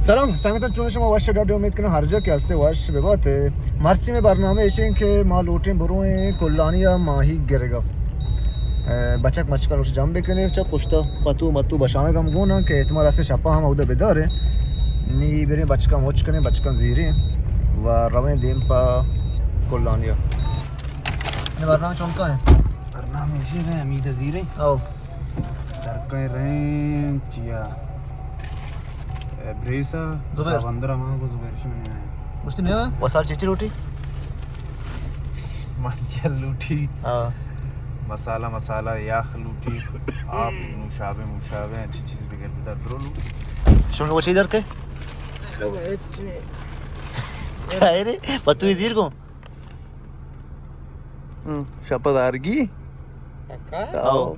سلام سنگتاں، چون شما؟ وش ڈاڈ، امید کناں ہر جا کہ ہستے وش ببات۔ مرچی میں برنامہ ایشیں کہ ما لوٹیں برویں کلانی ءَ ماہی گرگا۔ اے، بچک مچکاں روش جم بکنیں، چہ پشتا پتو متو بشانگ ہم گوناں کہ احتمال است شپا ہم اودا بدارے۔ نی بریں بچکاں مچ کنیں، بچکاں زیریں و رویں دیم پہ کلانی ءَ۔ اے برنامہ چونکا ہے؟ برنامہ ایشیں، امید زیریں۔ او۔ ترکیں ریم چیا؟ اے بریسا، زبیر۔ سمندر ما کو زبیر شمنی ہے۔ گوشتی نہیں ہے؟ وسال چیچی لوٹی؟ منجل لوٹی۔ ہاں۔ مسالہ، مسالہ، یاخ لوٹی۔ آپ نوشابے، موشابے، اچھی چیز بگر در درو لو۔ شما کو چی در کے؟ لوگ اچ نہیں۔ کیا ہے رے؟ پتوی زیر کو؟ ہم، شپ دارگی؟ پکا؟ آؤ۔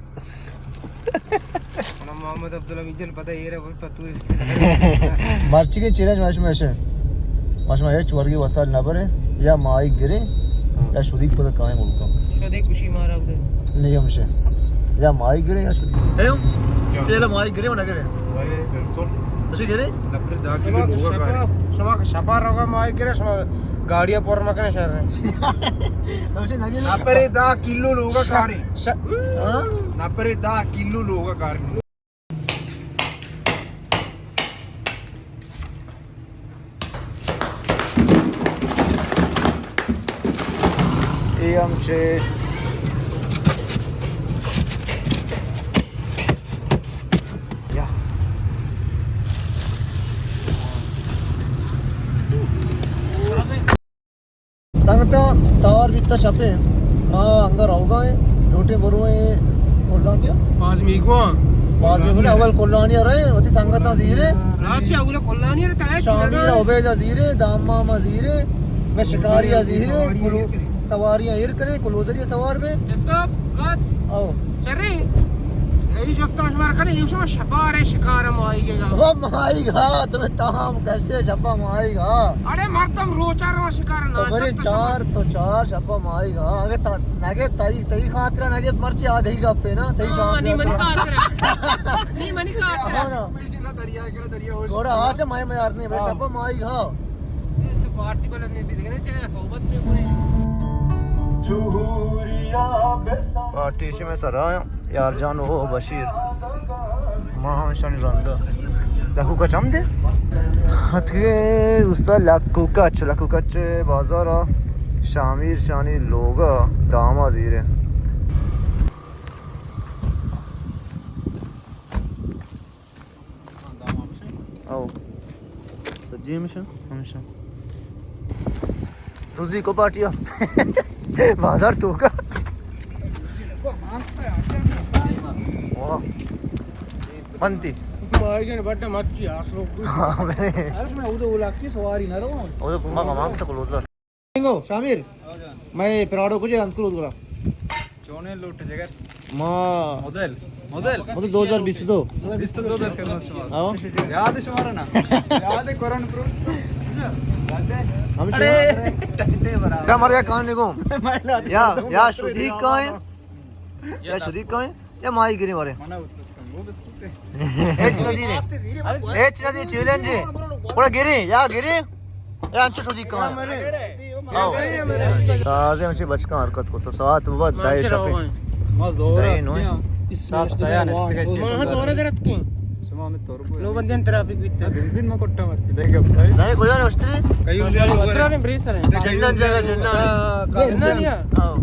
محمد عبدالحمید جان پتہ ایر ہے، پتو۔ مرچی کے چیلنج ماشما ایشے۔ ماشما ہچ ورگی وسائل نہ برے، یا ماہی گرے، یا شدیک پتہ کائیں ملکا۔ شدیک کشی مارا ادھر۔ نہیں ہمشے۔ یا ماہی گرے یا شدیک۔ اے ہم؟ کیا؟ تیل ماہی گرے و نہ گرے؟ بھائی، بالکل۔ تشے گرے؟ نپری داخل شما کہ لوگا شپا، کاری۔ شما کہ شپا روگا ماہی گرے، شما گاڑیاں پر مکنے شر۔ نپرے دہ کلو لوگا کاری۔ ش-، ہاں؟ نپرے دہ کلو لوگا کاری۔ اے ہم چے یا۔ سنگتاں، تہار بیتا شپے، ما انگا روگا ہیں، لوٹے برویں کلانیا۔ باز میگواں۔ باز میگواں، اول کلانیا رہے، وتی سنگتاں زیرے۔ راسی اول کلانیا رہتا ہے، شامیر چلگا۔ عبیدہ زیرے، داماما زیرے، میں شکاریا زیرے، سواریاں ایر کرے، کلوزری سوار بے۔ اسٹاپ، کٹ۔ او۔ شریں۔ اے جستاں شمار کنے، اے شما شپارے شکار ماہیگا۔ او ماہیگا، تمہیں تام کشتے شپا ماہیگا۔ اڑے مردم روچا رو شکار نہ تو برے کرتا چار، شما۔ تو چار شپا ماہیگا۔ اگے تا، نگے تئی، تئی خاطرہ نگے مرچی آدھی گپے نا، تئی ہاں، شانس نی منی خاطرہ۔ خاطرہ۔ نی منی خاطرہ۔ ہاں نا۔ گوڑا آچا مائے میار نہیں، بلے ہاں۔ شپا ماہیگا۔ تو پارسی بلد نہیں تھی، دیکھنے چلے، صحبت میں کوئی۔ پارٹی شمے سرا یار جان و بشیر، ما ہم شانی رندا لکو کچ ہم دے۔ اتکے دوستا لکو کچ، لکو کچ بازارا شامیر شانی لوگا داما زیرے۔ او۔ سجی ہمیشہ، ہمیشہ۔ دوزی کو پارٹیا۔ بازار تو کا۔ واہ۔ منتی۔ ماہی جان بٹا مرچی آس لوگ۔ ہاں، میں۔ ارے میں ادھر اولا کی سواری نہ رہو۔ ادھر ما کمان تک لوگ۔ انگو، شامیر، میں پراڈو کجے رند کرو گرا۔ چونے لوٹ جگر۔ ما مدل، مدل۔ مدل دو ہزار بیست و دو۔ بیست و دو در کرنا شما۔ ہاں۔ یاد شمارا نا۔ یاد کرن پروس۔ ہم ارے، شما۔ ٹنڈے برابر۔ کیا ماریا کان نگو؟ یا، یا شدی کائیں؟ یا شدی کائیں؟ یا ماہی گریں ورے۔ منا اتس کن، وہ بسکوٹ ہے۔ ہچ نہ دیرے۔ ہچ نہ دی چیلنج ہے۔ پورا گریں، یا گریں۔ یا انچو شدی کان۔ آؤ۔ تازہ ہمشی بچکاں حرکت کو تو ساعت بعد دائی شپے۔ ما زور دائی نوئے۔ ساعت سیا نشتے۔ ما زور درت کن۔ شما ہمیں تربو۔ نو بندین ٹریفک بیتے۔ بنزین ما کٹا مرتی۔ دے گپ۔ دائی کجا نشتے؟ کئی اترا نے بریسر ہے۔ جنن جگہ جنن۔ ہاں، جنن یا۔ آؤ۔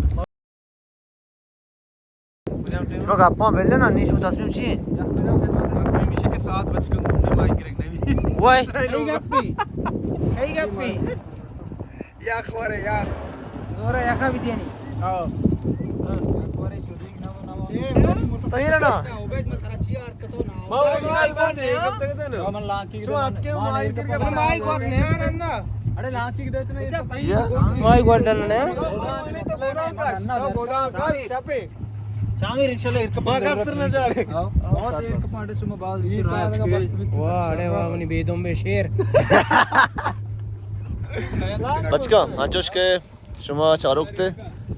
شما گپاں بلے نا، نی شما تصمیم چی ہے؟ تصمیم ایشی کہ ساعت بچ کن گھومنے ماہی گرگ نبی۔ وای۔ ای گپی۔ ای گپی۔ یا خوارے یار۔ زورا یکا بھی دیانی۔ ہاں۔ تو یہ نا۔ ماہی گوات نیا ننا۔ اڑے لانکی دے تمہیں۔ ماہی گوات ڈن نیا۔ شامیر انشاءاللہ ایک پاس نہ جا رہے۔ بہت ایک پانڈے شما باز۔ واہ، اڑے واہ، منی بیدم بے شیر۔ بچکا، انچوش کہ شما چاروک تے،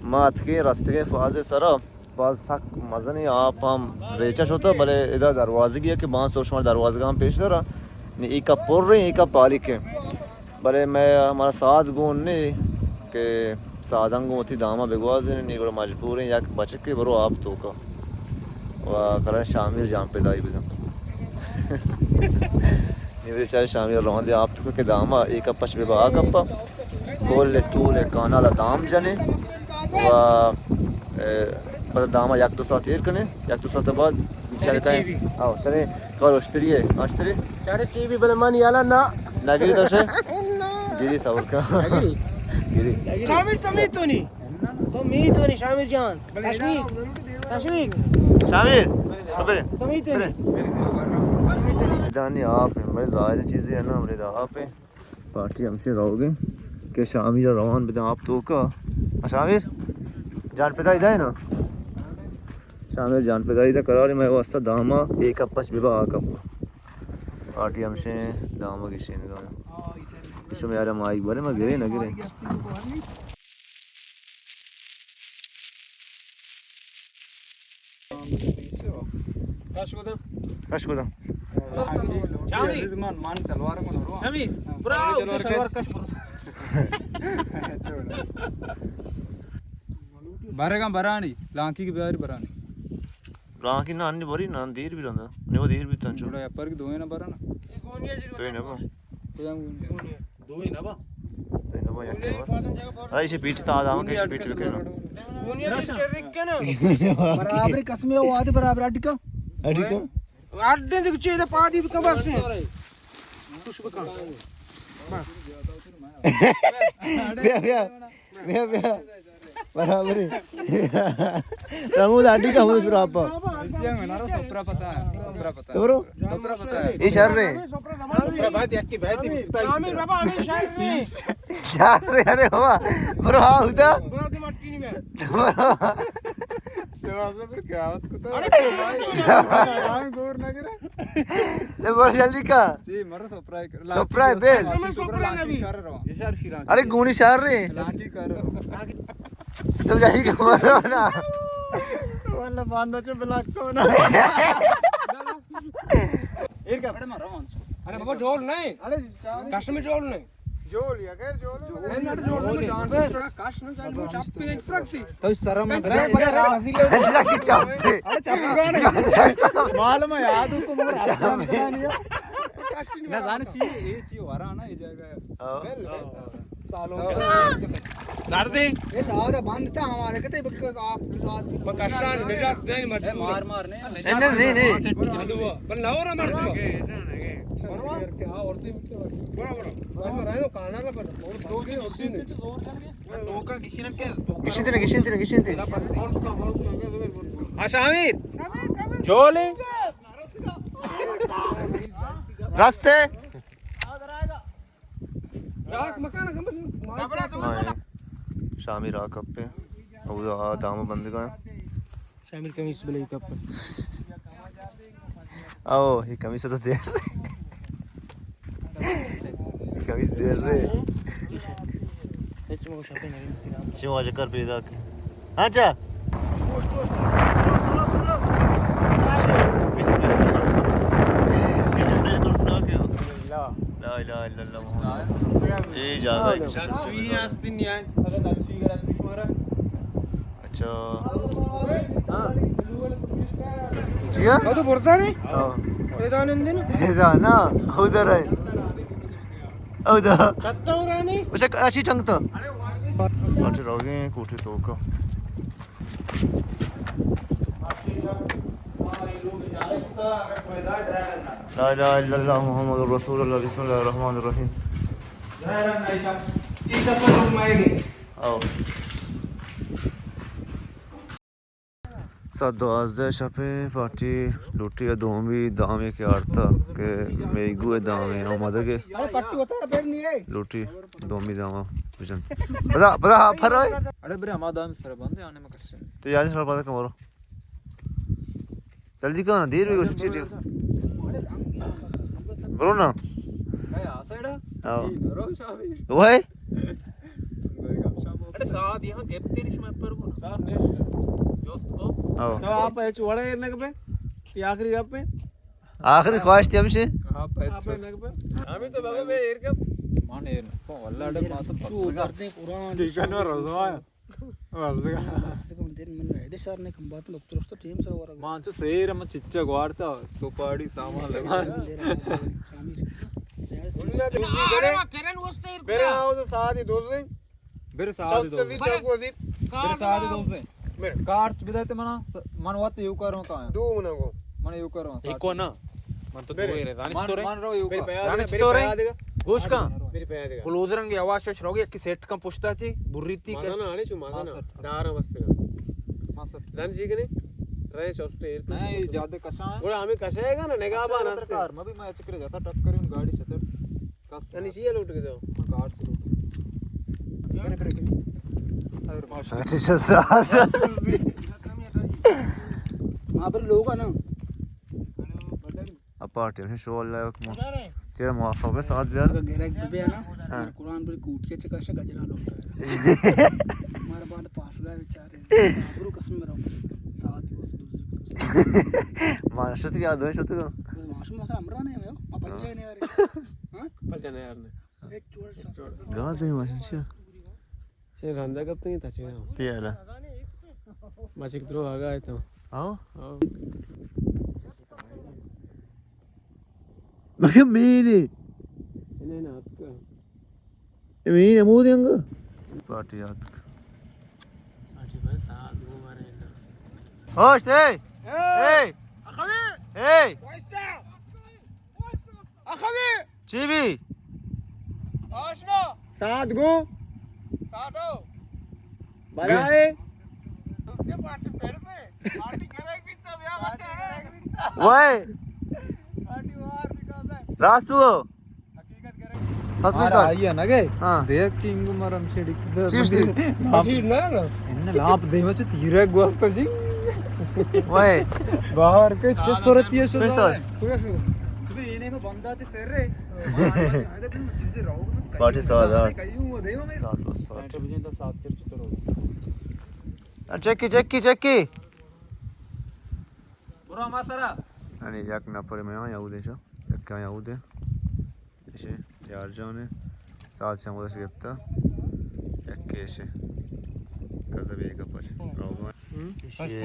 ما اتکیں رستگیں فاز سرا۔ باز سک مزنیں آپ ہم ریچہ شتہ، بلے ادا دروازگی ہے کہ بانس و شما دروازگاں پیش دارا۔ نی ای کپ پر ہیں، ای کپ پالیک ہیں۔ بلے میں ہمارا ساد گون نے کہ سادن گون وتی داما بگوازیں، نی گڑا مجبور ہیں یک بچکے برو آپ توکا و کرن شامیر جان پیدائی بدن۔ نی بیچارے شامیر روان دے آپ توکا کہ داما ای کپش ببا آ کپا۔ کل طول کانال دام جنے و، اے، پدا داما یک دو ساعت ایر کنے، یک دو ساعت بعد چارے چارے کائیں۔ چی بی؟ آو، چارے کار اشتری ہے، اشتری؟ چارے چی بی بلے من یالا نا۔ نگری تو شے؟ نا۔ گری صبر کن۔ نگری؟ گری۔ شامل تو میتونی۔ تو میتونی شامل جان۔ تشویق۔ تشویق۔ شامل، خبر ہے؟ تو میتونی۔ دانی آپ ہیں، بڑے ظاہر چیزیں ہیں نا، ہمارے دا آپ ہیں۔ پارٹی ہمشی روگیں کہ شامیر روان بدن آپ توکا۔ ہاں، شامیر جان پدائی دے نا۔ شامیر جان پدائی دے قرار میں واسطہ داما ایک اپش ببا آ کپ۔ پارٹی ہمشی داما گشین گا۔ شما یار مائی بارے ما گرے نہ گرے۔ کش کدم؟ کش کدم؟ جامی۔ من، من سلوار کو نرو۔ جامی، برا، سلوار کش۔ سلوار کش برو۔ بارے گا برانی، لانکی کی بیاری برانی۔ لانکی نہ انی بری نہ دیر بھی رندا۔ نیو دیر بھی تنچو۔ جوڑا یا پر کی دوئے نہ برا نا۔ تو ہی نہ با۔ کدام گونی؟ دوئی نہ با۔ دوئی نہ با، یک نہ با۔ ارے، اسے پیٹ تا آدم کے، اسے پیٹ رکھے نا۔ برابر قسمے وادے برابر اڈ کا۔ اڈ کا؟ اڈ دے چے دا پادی بکا بس۔ خوش بکا۔ بیا، بیا۔ بیا، بیا۔ برابر ہے۔ رموز اڈی کا ہوش برابر۔ ایشی ہم ہے نا، سپرا پتا ہے، سپرا پتا ہے۔ برو۔ سپرا پتا ہے۔ یہ شر ہے۔ سپرا بات یک کی بات ہی بتا۔ عامر بابا، ہمیں شر ہے۔ شر ہے، ارے بابا۔ برو، ہاں، ہوتا۔ برو، تم اٹی نہیں میں۔ برو۔ شوازہ پر کیا بات کو تو؟ ارے، آرام گور نہ کرے۔ لے، برو جلدی کا۔ جی، مرو سپرا۔ سپرا ہے، بیل۔ ارے گونی شہر رے۔ تو جائی کمارو نا۔ واللہ باندا چے بلاک کو نا۔ ارے بابا جول نہیں۔ ارے کشم جول نہیں۔ جول یا غیر جول ہے؟ نہیں، نہیں، جول نہیں، جان۔ کشم جان، چپ پہ پرکتی۔ تو شرم مت۔ اشرا کی چاپتے۔ ارے چاپو گا نہیں۔ معلوم ہے یاد ہو تو مگر۔ نہ جانے چی، یہ چی ورا نا، یہ جگہ۔ سردی۔ یہ سارا بند تھا ہمارے کتے بک آپ کے ساتھ۔ بکشان نجات دین مت۔ مار مار نے۔ نہیں، نہیں، نہیں۔ بل نہ ہو رہا مار۔ گشنتے نے، گشنتے نے، گشنتے۔ اچھا، امیر۔ جولے۔ راستے۔ ہاں، شامیر آ کپے۔ او آ دام بندگا۔ شامل کمیس بلے کپ۔ او، یہ کمیس تو دیر۔ یہ کمیس دیر رہے۔ ہچ مو شاپے نہیں۔ شما جکر پیدا کے۔ ہاں چا؟ بسم اللہ۔ یہ جنریٹر تو سنا کے ہو؟ لا۔ لا الہ الا اللہ محمد رسول اللہ۔ یہ جاگہ ہے۔ سوئی آستین یہاں۔ اچھا۔ جی ہاں؟ او تو برتا نہیں؟ ہاں۔ ادا نندن؟ ادا نا، ادھر ہے۔ ادا۔ کتا ہو رہا نہیں؟ اچھا، اچھی ٹنگ تو۔ اچھا، روگے کوٹے توکا۔ لا الہ الا اللہ محمد رسول اللہ، بسم اللہ الرحمن الرحیم۔ آؤ۔ ساعت دوازدہ شپے پارٹی لوٹی ء دومی دامے کہ آرتا کہ میگو ء دامے آمادگے۔ لوٹی دومی داما بجن۔ پدا، پدا ہاں، پر آئے۔ اڑے برے ہما دام سر بندے آنے میں کسے۔ تو یعنی سر بندے کمرو۔ جلدی کن، دیر بھی گوشت چی۔ برو نا۔ آؤ۔ وای۔ اڑے ساعت یہاں گپتے نہیں شما پر کو۔ ساعت نیش۔ جوست کو۔ آؤ۔ تو آپ ہے چوڑا ایر نہ گپے۔ یہ آخری گپ ہے۔ آخری خواہش تھی ہمشے۔ آپ ہمیں تو بابا بے ایر کپ۔ من ایر نہ کپاں، واللہ اڑے ما تو چو بزگاں۔ دردیں قرآن ٹیکن و رضا۔ بزگاں۔ بس کم دن من ایدے شر نہ کم بات، مب ترشت ٹیم سر ورگ۔ مان چو سیر ہم چچا گوارتا، سوپاڑی سامان لگا۔ کرن وستے ایر کرن آو تو ساتھ ہی دوزیں۔ بر ساعت دو۔ بر ساعت دو۔ بر۔ کارچ بدات منا، من وت یو کروں کا۔ دو منا گو۔ من یو کروں۔ ایکو نا۔ من تو دو ایر زانی چطور ہے؟ من رو یو کروں۔ زانی چطور ہے؟ گوش کا۔ میری پیا دے۔ کلوز رنگ آواز شش روگی، یکی سیٹ کا پشتا چی، بری تی مانا نا، آنے چو مانا نا۔ دار مست۔ مست۔ زانی چی کنے؟ رہے چوستے ایر۔ نہیں، زیادہ کشاں۔ گوڑا ہمیں کشائے گا نا، نگاہ بان ہستے۔ کار، میں بھی میں چکرے جاتا، ٹپ کریں گاڑی چھتر۔ یعنی چی لوٹ کے دو؟ کارڈ سے لوٹ۔ اچھا، اچھا، سر۔ وہاں پر لوگ ہیں نا۔ اپارٹ ہے، شو اللہ حکم۔ تیرا موافق ہے، ساتھ بیار۔ اگر گرک بے نا، ہاں۔ قرآن پر کوٹیا چکا شا گجرا لوٹا ہے۔ ہمارا بات پاس گئے بیچارے۔ برو قسم میرا۔ ساتھ ہی بس دوسری۔ ماشت کیا دو شت کو؟ ماشت مثلا امرا نہیں ہے، ما بچے نہیں آ رہے۔ ہاں؟ بچے نہیں آ رہے۔ گاز ءِ ماشین چیا؟ چے رندا کپتگیں تا چے؟ پیالا۔ ما چک درو آگا ایتاں۔ آؤ؟ آؤ۔ مگہ مینے۔ اے نہ، نہ، اتکا۔ اے مینے ہمودے انگا۔ پارٹی آتک۔ پارٹی بھائی ساتھ وہ مارے نا۔ ہوشت، اے! اے! اے! اخوی! اخوی! چی بی؟ آشنا۔ ساعت گو۔ ساعتو۔ بلائے۔ وائے۔ راست بو۔ سچ گوش سر۔ آئی ءَ نہ گئے؟ ہاں۔ دیکھ کنگ مرم شڑک۔ چیز دی؟ مشیر نہ نا۔ ان لاپ دے مچ تیرے گوست جی۔ وائے۔ باہر کے چس صورت یہ شو۔ پیسہ۔ پورا شو۔ صبح یہ نہیں بندہ چ سر رے۔ پارٹی ساز۔ چیکی، چیکی، چیکی۔ برو ہما سرا۔ یعنی یک نفر میں آیا اودے چا۔ یک آیا اودے۔ ایشی یار جانے۔ ساز چم گوش گپتا۔ یک ایشی۔ کذا بیگا پر۔ ہم؟ ایشی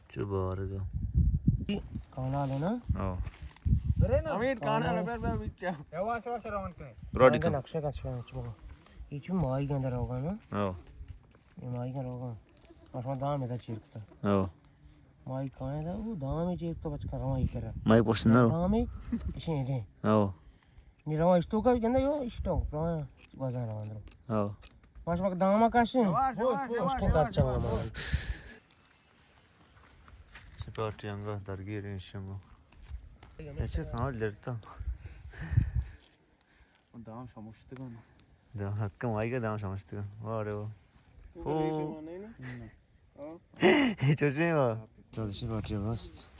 چو بارگا۔ کانال ہے نا؟ ہاں۔ امید کانال ہے، بر، بر، بر، کیا؟ یواش، یواش روان کریں۔ براڈی کا۔ نقشہ کشا ہے، چو۔ یہ چو مائی کے اندر ہوگا نا؟ ہاں۔ یہ مائی کا ہوگا۔ اور شما دام ادھر چیر کتا۔ ہاں۔ مائی کائیں دا، وہ دام چیر کتا بچ کر رواں یہ کرا۔ مائی پوچھتے نا۔ دام ایشی دے۔ ہاں۔ نی رواں اشتو کا گندہ یو اشتو۔ رواں گوزان رواں درو۔ ہاں۔ ماش مک داما کاشیں۔ اشتو کار چنگا مان۔ سپارٹی انگا درگیر ہیں شما۔ ایسے کہاں لڑتا؟ دام شمشتگان۔ دام حتکم آئی گا دام شمشتگان۔ واہ رے واہ۔ او۔ اے چوچیں وا۔ چوچیں پارٹی بست۔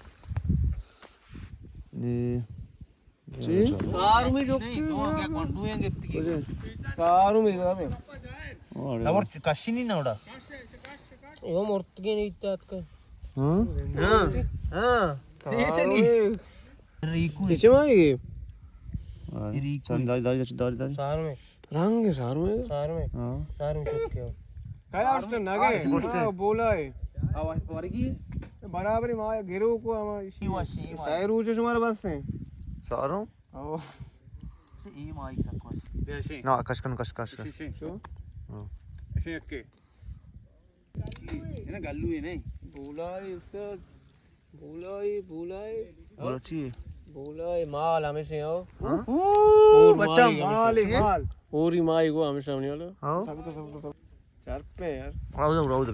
نی۔ چی؟ سارمی جو۔ سارمی جو۔ خبر کشی نہیں نوڑا۔ یو مرتگی نہیں تات کا۔ ہاں؟ ہاں۔ ہاں۔ ریکو۔ پیچھے ماں یہ۔ ریکو۔ داری، داری، داری، داری۔ سارمی۔ رنگ سارو ہے۔ سارو ہے۔ ہاں۔ سارو چک کے۔ کیا اس نے نگے؟ ہاں، بولا ہے۔ آواز ورگی۔ برابر ما گرو کو ہم اسی۔ سائے روچ شمار بس ہیں۔ سارو؟ او۔ ای مائی سکوش۔ نا، کش کن، کش، کش، کش۔ شو؟ ہاں۔ ایسے کے۔ ہے نا، گلو ہے نہیں۔ بولا ہے استاد۔ بولائے، بولائے۔ بولا چی ہے؟ بولائے، مال ہمیشہ ہو۔ ہاں؟ او، بچہ، مال ہے، مال۔ اوری مائی گو ہمیشہ ہونے والا۔ ہاں۔ چار پہ یار۔ راو دو، راو دو۔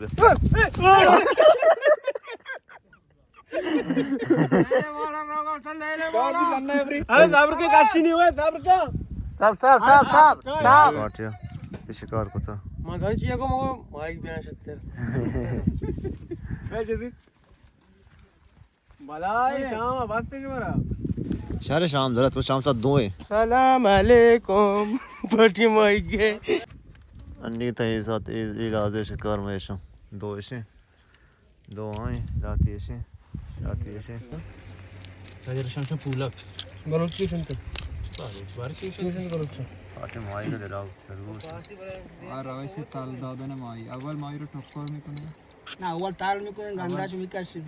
ارے، صبر کے کاشی نہیں ہوئے، صبر کا۔ صبر، صبر، صبر، صبر، صبر۔ کاٹیا۔ یہ شکار کو تھا۔ مزان چیئے کو مگو مائی بیان شتر۔ بلائے شام بس شمارا۔ شر شام درت، تو شام ساعت دو ہے۔ سلام علیکم۔ پٹی مائی گے۔ انی تئی ساعت اے، اے لازے شکار میں شام۔ دو ایشے۔ دو آئیں، داتی ایشے۔ داتی ایشے۔ اگر شام شام پولک۔ بلوچی شنتے؟ بلوچی شنتے بلوچی؟ آتے مائی کا دلاؤ، ضرور۔ آ روش تال دادن مائی۔ اول مائی رو ٹکر می‌کنه۔ نه، اول تال می‌کنیم، گنداش می‌کشیم.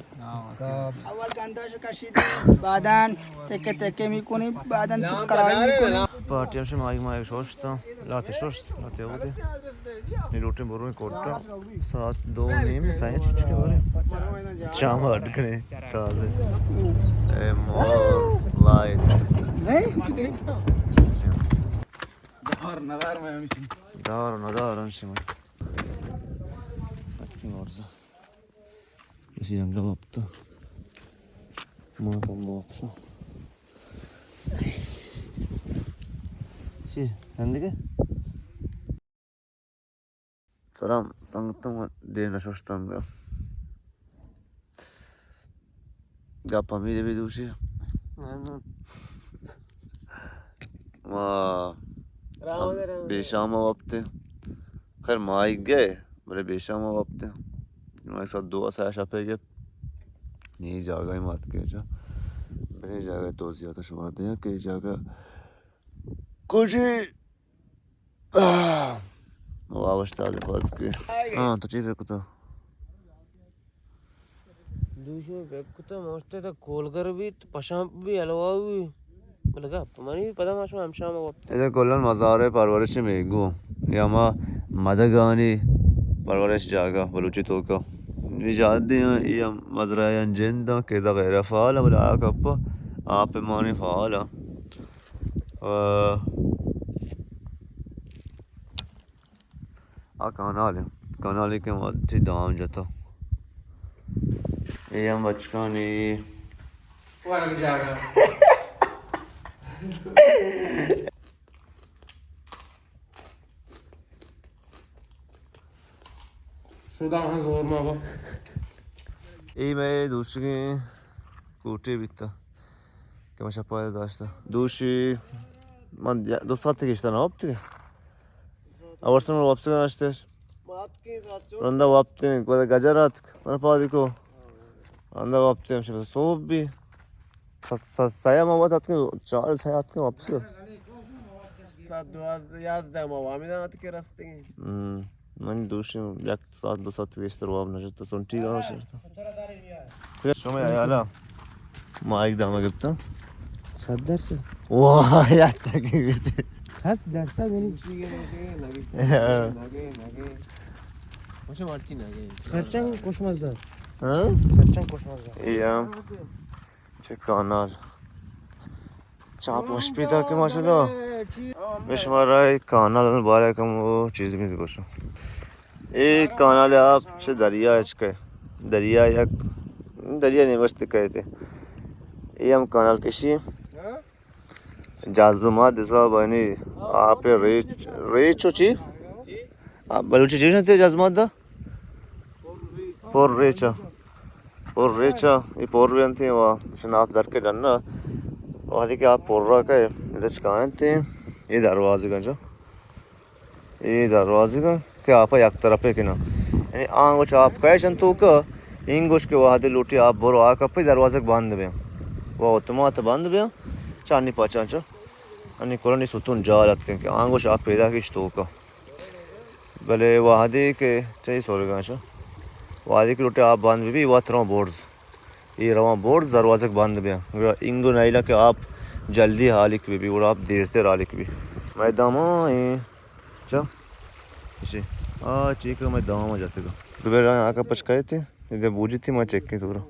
اول گنداش کشیدیم، بعداً تکه تکه می‌کنیم، بعداً تو کڑاهی می‌کنیم. پارٹی هم شما آگی ما شوشت، لاتی شوشت، لاتی بوده. نی روٹی بروی کوٹا، ساعت دو نیمی، ساعت چچکے بارے. شام اڈ کنی، تازه. اے مور، لایت. دار ندار میں ہمشی. دار ندار ہمشی میں. اتکی مرزا. اسی رنگا وپتا. ما کم وپسا. چی؟ رندگے؟ سلام، سنگتم دین ششتم. گپ ہمے بی دوشی. ما بے شام وپتے. خیر، ماہیگ ءَ، بلے بے شام وپتے. ما ساعت دو ساعت شپے گپ. نی جاگہ ما اتکے چا. بلے جاگہ توضیحات شما دیاں کہ جاگہ کجی. آہ، واوش تازہ پد کے. ہاں، تو چی فکر کتا؟ دوشی فکر کتا، مشتے تا کولگر بیت، پشام بی، حلوا بی. بلے گپ منی پدا ما شما ہمشام وپت. ادا کلن مزار پرورش میگو یا ما مدگانی پرورش جاگہ بلوچی توکا. نجات دیاں، یہ مزرعہ جند کہ دا غیر فعال، بلے آ کپ آپ مانی فعال. آ، آ کانال ہے، کانال ہے کہ وتی دام جتا. اے ہم بچکانی ورگ جاگہ. شدا ہاں زور ما با. اے مئے دوشگیں کوٹے بیتا کہ من شپا داشتا. دوشی من دو ساعت گشتا نہ وپتی. آ وڑ سر من واپس کناشتش. رندا وپتیں، گودا گجر اتک، من پادی کو. رندا وپتیں، ہمشہ صبح بی. س-، س-، سیا ما وقت اتکیں، چار سیا اتکیں واپس کو. ساعت دوازدہ، یازدہ ما وامی دان اتکیں رستگیں. ہم، من دوشی یک ساعت دو ساعت گیشتر واب نشتا، سنٹی دا نشتا. شما یا حالا؟ ما یک دامہ گپتاں. صد درصد. واہ، یا چکی گپتے. صد درصد یعنی. خرچنگ کشمزہ. ہاں؟ خرچنگ کشمزہ. اے ہم چہ کانال. چاپ وش پیدا کہ ماشاءاللہ. میں شمارا اے کانال بارے کم وہ چیز بھی گوشوں. اے کانال آپ چہ دریا اچ کئے. دریا یک، دریا نیمشت کئے تے. اے ہم کانال کشی. جازما دسا بنی آپ ریچ، ریچ و چی؟ آپ بلوچی چی جنتے جازما دا؟ پر ریچا. پر ریچا، یہ پر بھی انتی و شناخت در کے ڈننا. وہدی کہ آپ پر را کئے، ادھر چکا انتی، یہ دروازے گنجا. اے دروازگ کہ آپ یک طرفے کناں. یعنی آنگوش آپ کئے چنت توکا، اینگوش کہ وہدے لوٹی آپ برو آ کپی دروازگ بند بیاں. و اتومات بند بیاں، چانی پچاں چا. انی کلانی ستون جال اتکن کہ آنگوش آپ پیدا کش توکا. بلے وہدے کہ چہ سورگاں چا. وہدے کہ لوٹی آپ بند بی، وت رواں برز. اے رواں برز دروازگ بند بیاں. گڑا اینگو نئیلا کہ آپ جلدی حالیک بی بی، گڑا آپ دیرتر حالیک بی. مئے داما اے چا؟ چی؟ آ چی کہ مئے داما جاتگا. زبیر آ آکا پچ کئیتے، ادے بوجی تھی ما چیک کے تو برو.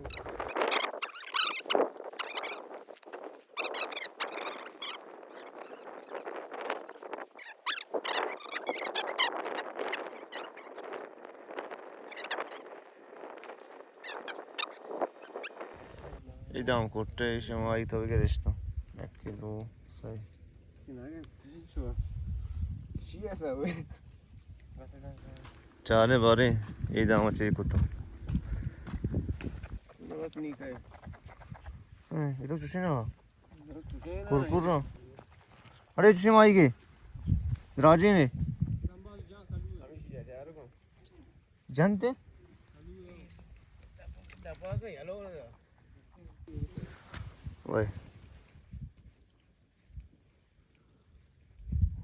اے دام کٹے شما آئی تو بگرشتم. یک کلو سائی. چارے بارے اے دام چے کتو. ہاں، اے لوگ چوشے نا. کرکر نا. اڑے چوشے مائی گے. دراجے نے. جنتے؟ وای.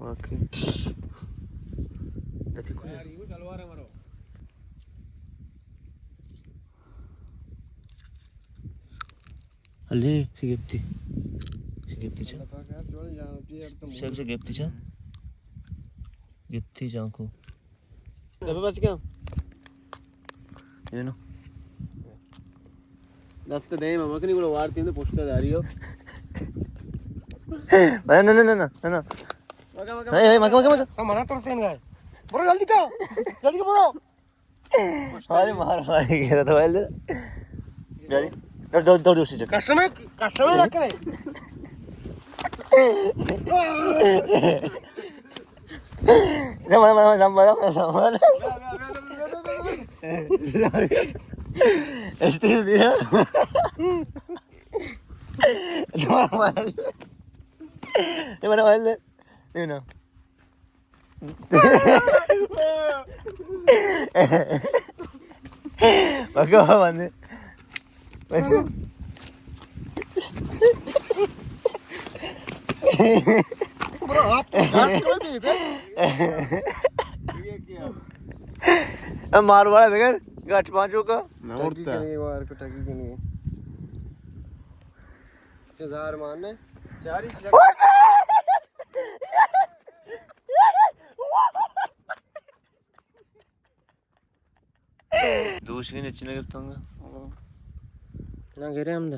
باقی دپی کن. الے، چی گپتی؟ چی گپتی چا؟ شک چا گپتی چا؟ گپتی جانکو. دفعہ بس کیا؟ دینو. دست دیم ہم کنی گڑا وارتی ہم پشت داری ہو. بھائی، نہ، نہ، نہ، نہ، نہ. مکہ، مکہ، اے، اے، مکہ، مکہ، مکہ. تو منا ترسین گئے. برو جلدی کا. جلدی کا برو. ارے مار مار کے رہا تھا پہلے. یاری. دور، دور، دور، دور سے چک. قسم ہے، قسم ہے، نہ کرے. زمان، زمان، زمان، زمان. استی دیا. زمان، زمان. زمان، زمان. You know. مکو بندے. بچو. برو، آپ تو گاٹ کر دی بے. اے مارو والا بغیر گاٹ پانچوں کا. ٹکی کنی وار کو ٹکی کنی. ہزار مان نے. چاری. دوشی نچی نہ گپتنگا. نہ گرے ہم دا.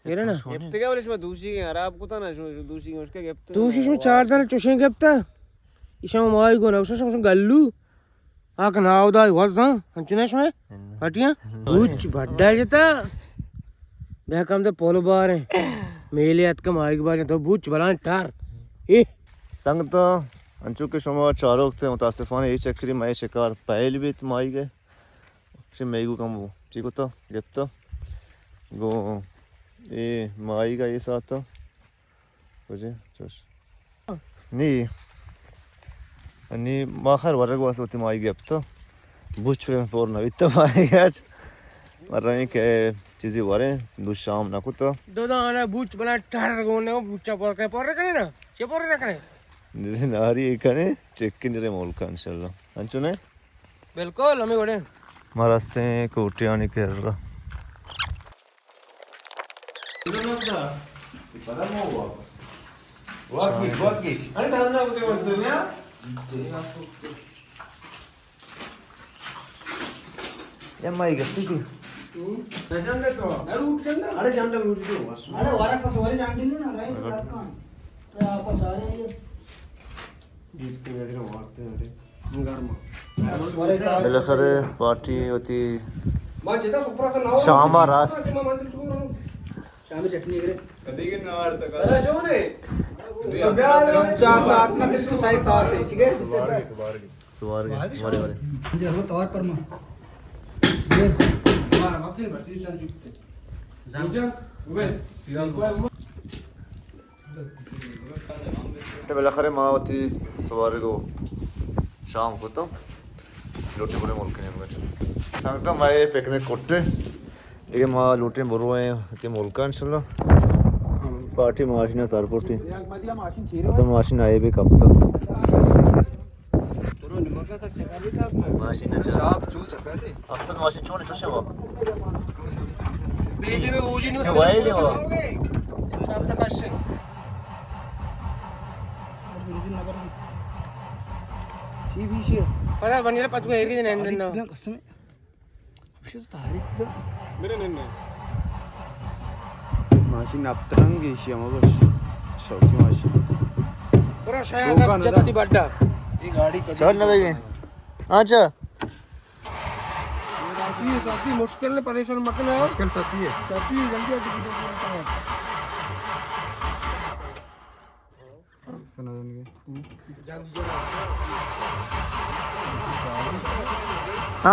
گرے نا. گپتے کیا بولے شما دوشی کے خراب کتا نا، شما دوشی کے مشکل گپتے. دوشی شما چار دن چوشیں گپتا. ایشاں مائی گونا، شما گلو. آ کہ ناودائی وزاں، انچو نہ شمئے؟ اناں. پٹیاں؟ اناں. بوچ بڈا جتا. بیا کم دے پولو باریں. میلے اتکم آئیگ باریں تو بوچ بلان ٹار. اے. سنگتاں، انچو کہ شما چاروک تے متاسفانہ اے چکری مئے شکار پہل بیت ماہیگ ءِ. شی میگو کم بو. چی کتا؟ گپتا. گو اے ماہیگ ءَ اے ساعتا. کجے؟ چوش. نی. نی ما خیر ورگ واسطہ وتی ماہی گپت. بوچ پر پور نہ بیت ماہی اچ. وریں کہ چیزی وریں، دو شام نہ کتا. دو دانہ بوچ بلا ٹر گونے، بوچا پر کنے، پر کنے نا. چے پر نہ کنے؟ نی ناری کنے، چکی نرے ملک انشاءاللہ. انچو نے؟ بالکل، ہمیں وڑے. ما رستیں کوٹیانی کرا. یا مائی گپتی کی؟ اڑے جان لے روٹ جو بس. اڑے ورق پس ورے جان دے نا، رائے تو کان. اڑے آپ سارے یہ. بالاخرہ پارٹی وتی شام ءَ رست. شام چٹنی کرے. چار ساعت نہ، بس سائے ساعت ہے، ٹھیک ہے؟ سوار گئے، سوار گئے. توار پر ما. بالاخرہ ما وتی سوارگ ءَ شام کت. لوٹیں بریں ملک ءَ نیمگ ءَ. سنگتاں، ما اے پکنک کٹے. دگہ ما لوٹیں برویں وتی ملک ءَ انشاءاللہ. پارٹی ماشین ءَ سر پٹی. تو ماشین آئے بھی کپتا. ماشین ءَ چار. اصل ماشین چون چوشے وا؟ بیلی میں اوجی نہیں. وائے نہیں وا. چی بیشی؟ پتا بنی پتو ایری نے. قسم. ہمشی تو تاریخ دا. میرے نن نے. ماشین اپترنگ ایشی ہم بس. شوقی ماشین. برا شاید دس جتا تی بڈا. چل نہ بگے. اچھا. ساتھی، ساتھی، مشکل نے پریشان مکن ہے. مشکل ساتھی ہے. ساتھی ہے، جلدی آ.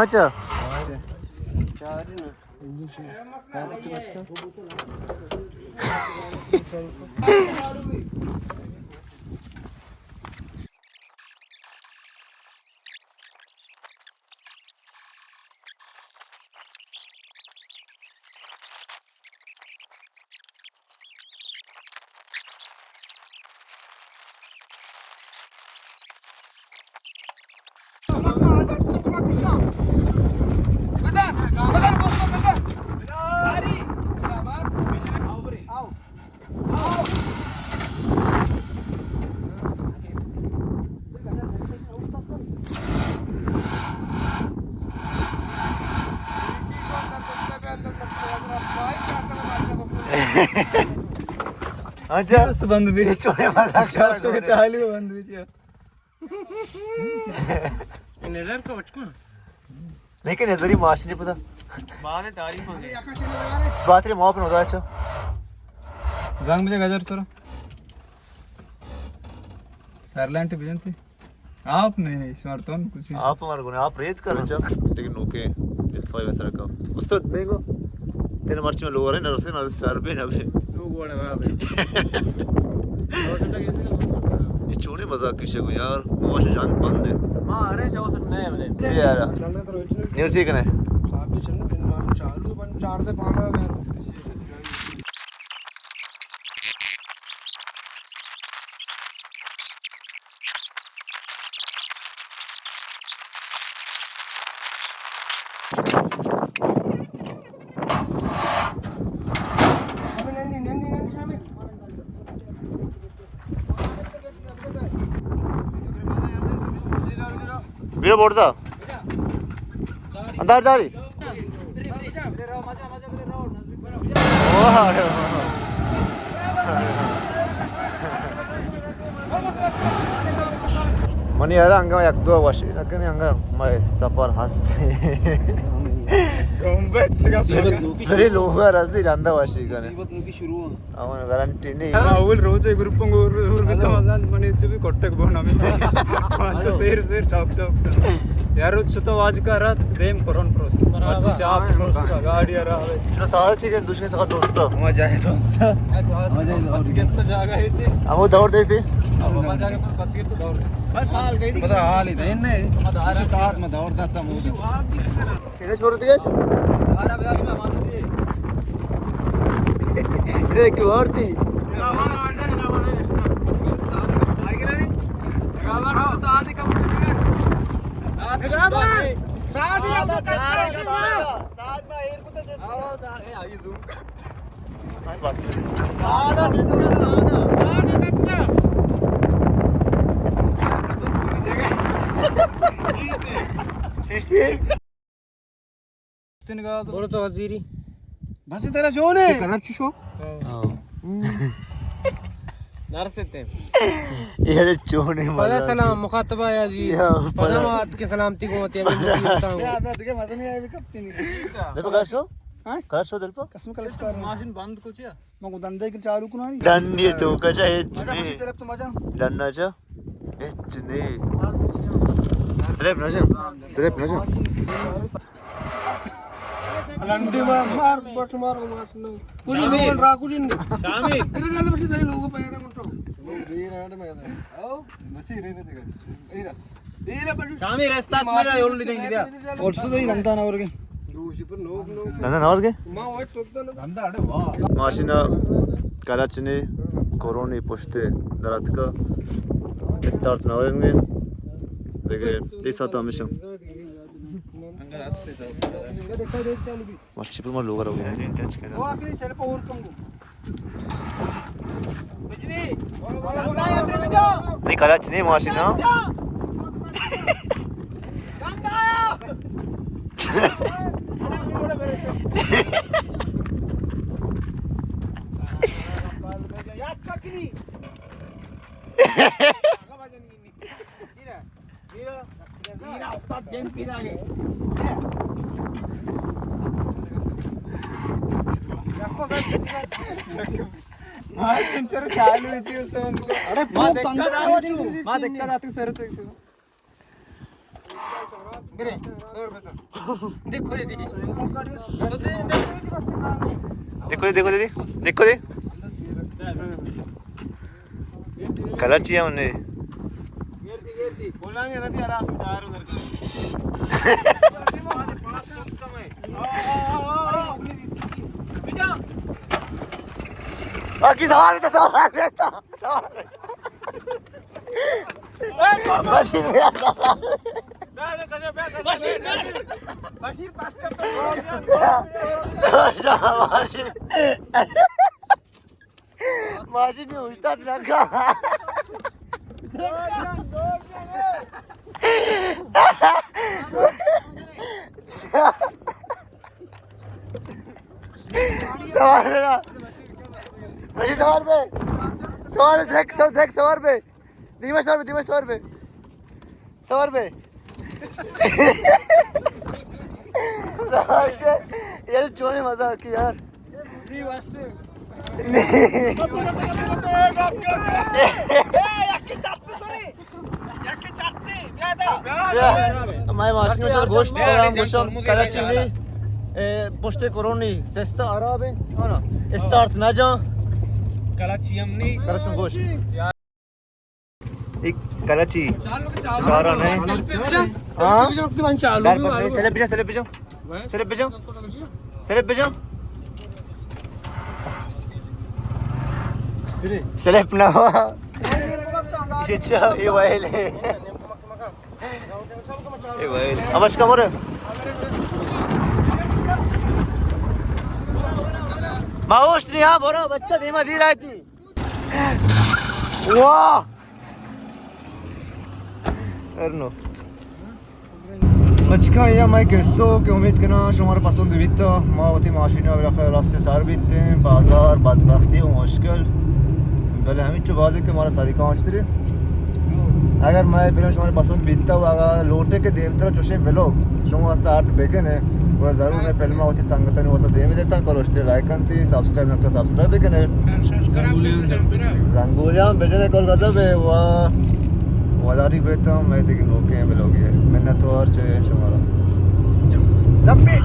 اچھا. اچھا۔ بس بند بھی۔ یہ چوڑے مزاق کر رہے ہیں۔ چالو بند بھی چیا۔ نظر کو اچکو۔ لیکن نظری ماشین پتا۔ بعد تعریف ہو گئی۔ باتری ماپ نہ ہوتا اچھا۔ زنگ بجے گجر سر۔ سائلنٹ بجنتی۔ آپ نہیں، نہیں، شمار تو کچھ نہیں۔ آپ ہمارے گنے، آپ ریت کر۔ اچھا، لیکن نوکے اتفاقی ویسا رکھا۔ استاد بینگو، تیرے مرچی میں لوگ رہے، نرسے، نرسے، سر پہ نہ پہ۔ لوگ وڑا نہ پہ۔ یہ چوری مزاق کیسے کو یار، وہ جان بند ہے۔ ہاں، ارے، جاؤ سر، نہیں، نہیں۔ تے یار۔ نیو چی کنے؟ آپ بھی چلو، بن مان چالو، بن چار دے پانا یار۔ بیرو بورتا۔ اندر داری۔ منی یار انگا یک دو وشی نکنی، انگا مئے سفر ہست۔ بری لوگ رسی رندا وشی کنی۔ آوان گارنٹی نہیں۔ اول روچے گروپ گور گور بیتا مزان منی چی بھی کٹک بون ہمیں۔ پانچ سیر سیر شوق شوق۔ یار روچ شتا واج کا رات دیم کرون پروس۔ برابر۔ پچیس آپ پروس گاڑی را۔ شما سال چی کن دوشن سال دوستا؟ ما جائے دوستا۔ ما جائے دوستا۔ پچ گت جاگا ہے چی؟ ہمو دور دیتی۔ ما جاگا پچ گت دور۔ بس حال گئی دی۔ بس حال ہی دین نے۔ ساعت ما دور داتا مو۔ کدش برو دیگش؟ آرا بیاش میں مانو دی۔ دیکھ وارتی۔ شیشتی؟ برو تو وزیری۔ بس ترا چون ہے؟ کلر چی شو؟ نرستے۔ یار چون ہے پدا مزہ سلام آتی۔ مخاطبہ یا جی۔ یا پدا پدا۔ ما آت کے سلامتی کو ہوتی ہے، ہمیں مصیبت ہوں۔ یا بات کے مزہ نہیں آیا، بھی کپتی نہیں۔ دل پر کلر شو؟ ہاں؟ کلر شو دل پر؟ قسم کلر شو۔ ماشین بند کو چیا؟ من گو دندے کے چالو کنانی۔ ڈنڈی تو کجا ہچ مزہ نہیں۔ صرف تو مزہ۔ ڈنڈا چا؟ ہچ نہیں۔ صرف نہ جا۔ صرف نہ جا۔ لنڈی مار، مار، بٹ مار، مار، نو۔ کجی نو، را کجی نو۔ شامی۔ ارے جلد بس دے لوگوں پہ ارے مٹو۔ شامی رستہ مزہ یولنی دیں بیا۔ اور سو دے دنتا نہ اور کے۔ دنتا نہ اور کے۔ ماشین کلچ نے کورونی پشت دراتکا، اسٹارٹ نہ ہوئیں گے۔ دیکھے، تیس ساعت ہمیشہ۔ ماشین پر لوگ رہو۔ نہیں، کلچ نہیں ماشین نا۔ ماشین چرا چالو ہے چی؟ استاد، اڑے ما پوپ دکا تنگ داتو، ما دکا داتو سر تو۔ برے، دور بتا۔ دیکھو دے دی۔ دیکھو دے، دیکھو دے دی۔ دیکھو دے۔ کلر چی ہے انہیں؟ باقی سوار تو سوار رہتا، سوار۔ بشیر بھیا۔ بشیر، بشیر پاس کر۔ بشیر۔ ماشین میں استاد لگا۔ سوار میرا۔ ماشین سوار پہ۔ سوار، دیکھ، سو-، دیکھ، سوار بے۔ دیمش سوار بے، دیمش سوار بے۔ سوار بے۔ سوار بے۔ یار، چونیں مزاکی یار۔ مئے ماشین سر گوشت پرام گوشم کلچی نی، اے، پشت کرونی سستا خراب ہے، ہاں نا، استارت نہ جان۔ کلچی ہم نہیں۔ کلچ گوشت۔ ایک کلچی۔ دارا نہیں۔ ہاں؟ در بس نہیں، سلپ بجا، سلپ بجا۔ سلپ بجا۔ سلپ بجا۔ سلپ نہ ہوا۔ یہ چا، یہ وائل ہے۔ اے بھائی، اب اش کمر۔ ما اوشت نہیں، ہاں، برو، بچہ دیما دیر آتی۔ واہ۔ ارنو۔ بچکاں، یہ مئے قصو کہ امید کناں شمارا پسند بیتا۔ ما وتی ماشین ءَ بالاخرہ راستے سر بیتیں، بازار، بدبختی و مشکل۔ بلے ہمینچو بازیں کہ مارا سری کانچتری۔ اگر مئے فلم شمارا پسند بیتا و اگر لوٹے کہ دیمتر چوشیں ویلوگ شما واسطہ اڈ بکنے، گڑا ضرور مئے فلم وتی سنگتانی واسطہ دیم دیتا، کلوشتے لائک کنتی، سبسکرائب نکتا سبسکرائب بکنے۔ زنگولیاں بجنے کل گزب ہے و وداری بیتا، مئے دیگہ نوکیں ویلوگے۔ منتوار چہ شمارا۔ جمپی۔